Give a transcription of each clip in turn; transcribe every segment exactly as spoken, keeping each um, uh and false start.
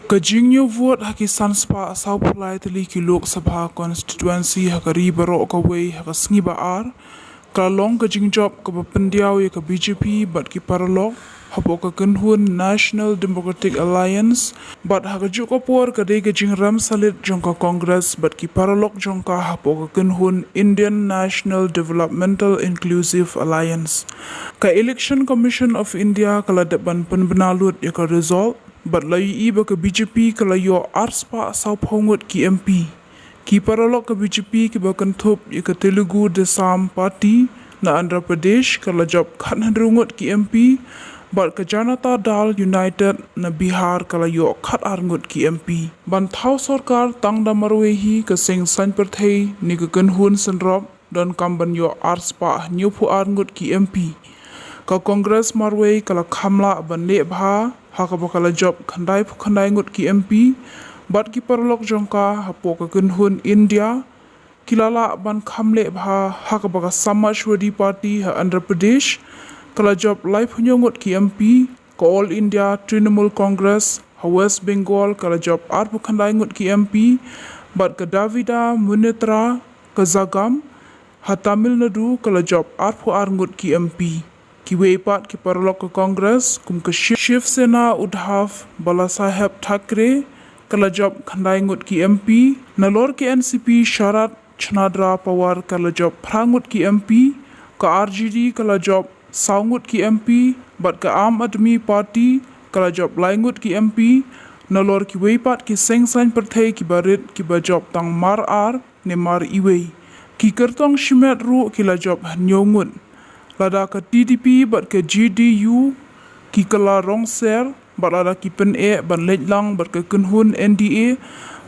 Ka jingñiew vote ha ki san spah saw phew lai tylli ki Lok Sabha constituency ha ka ri baroh kawei ha ka sngi ba ar ka la long ka jingjop kaba pyndiaw ïa ka B J P bad ki paralok hapoh ka kynhun National Democratic Alliance, bad ha kajuh ka por ka dei ka jingrem salit jong ka Congress bad ki paralok jong ka hapoh ka kynhun Indian National Developmental Inclusive Alliance. Ka Election Commission of India ka la dep ban pynbna lut ïa ka result bad la ïohi ba ka B J P ka la ïoh ar spah saw phew ngut ki M P. Ki paralok ka B J P kiba kynthup ïa ka Telugu Desam Party na Andhra Pradesh ka la jop khat hynriew ngut ki M P, bad ka Janata Dal United na Bihar ka la ïoh khat ar ngut ki M P. Ban thaw sorkar tang da marwei hi ka seng saiñ pyrthei ne ka kynhun synrop donkam ban ïoh ar spah hynñiew phew ar ngut ki M P. Ka Congress marwei ka la kham lah ban leh bha ha kaba ka la jop khyndai phew khyndai ngut ki M P, bad ki paralok jong ka hapoh ka kynhun India ki la lah ban kham leh bha ha kaba ka Samajwadi Party ha Andhra Pradesh ka la jop lai phew hynñiew ngut ki M P, ka All India Trinamool Congress ha West Bengal ka la jop ar phew khyndai ngut ki M P, bad ka Davida Munnetra ka Jagam ha Tamil Nadu ka la jop ar phew ar ngut ki M P. Kiwei pat ki paralok ka Congress kum ka Shiv Sena Uddhav Balasaheb Thackeray ka la jop khyndai ngut ki M P, nalor ka N C P Sharad Chandra Pawar ka la jop phra ngut ki M P, ka R J D ka la jop saw ngut ki M P, bad ka Aam Aadmi Party ka la jop lai ngut ki M P, nalor kiwei pat ki seng saiñ pyrthei kiba rit kiba jop tang mar ar ne mar iwei. Ki kyrtong shimet ruh ki la jop hynñiew ngut. Lada ka T D P bad ka J D U ki kylla rong ser, bad lada ki pyneh ban leit lang bad ka kynhun N D A,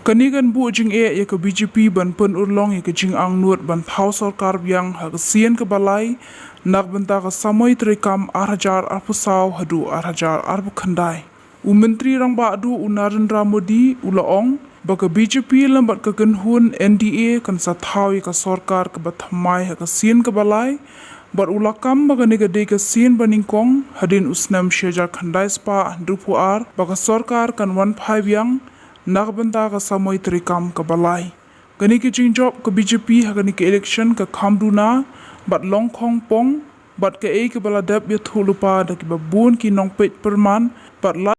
kane kan buh jingeh ïa ka B J P ban pynurlong ïa ka jingangnud ban thaw sorkar biang ha ka sien kaba lai na ka bynta ka samoi treikam ar hajar arphew saw haduh ar hajar arphew khyndai. U Myntri Rangbah Duh u Narendra Modi u la ong ba ka B J P lem bad ka kynhun N D A kan sa thaw ïa ka sorkar kaba thymmai ha ka sien kaba lai, bad u la kam ba kane ka dei ka sien ba nyngkong hadien u snem shi hajar khyndai spah hynriew phew ar ba ka sorkar kan wan phai biang na ka bynta ka samoi treikam kaba lai. Kane ka jingjop ka B J P ha kane ka election ka kham duna bad long khongpong, bad kaei kaba la dep ïathuh lypa da kiba bun ki nongpeit pyrman, bad la